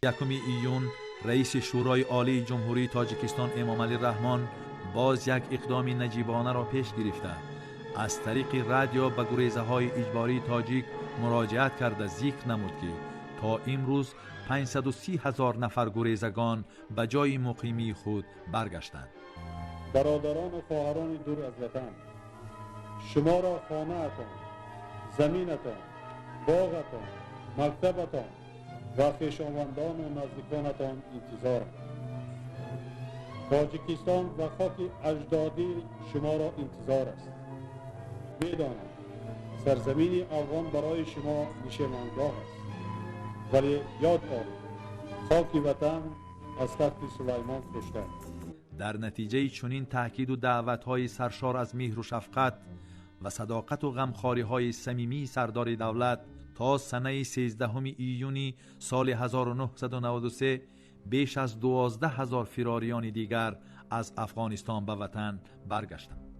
1 июн раиси Шӯрои Олии Ҷумҳурии Тоҷикистон Эмомалӣ Раҳмон боз як иқдоми наҷибонаро пеш гирифта, аз тариқи радио ба гурезаҳои иҷбории тоҷик муроҷиат карда, зикр намуд, ки то имрӯз 530 ҳазор нафар гурезагон ба ҷои муқимии худ баргаштанд. Бародарону хоҳарони дур аз ватан, шуморо хонаатон, заминатон, боғатон, мактабатон ва хешовандону наздиконатон интизоранд. Тоҷикистон ва хоки аҷдодӣ шуморо интизор аст. Медонам, сарзамини афғон барои шумо нишемангоҳ аст, вале ёд оред, хоки ватан аз тахти Сулаймон хуштар. Дар натиҷаи чунин таъкиду даъватҳои саршор аз меҳру шафқат ва садоқату ғамхориҳои самимии сардори давлат, то санаи 13 июни соли 1993 беш аз 12 ҳазор фирориёни дигар аз Афғонистон ба ватан баргаштанд.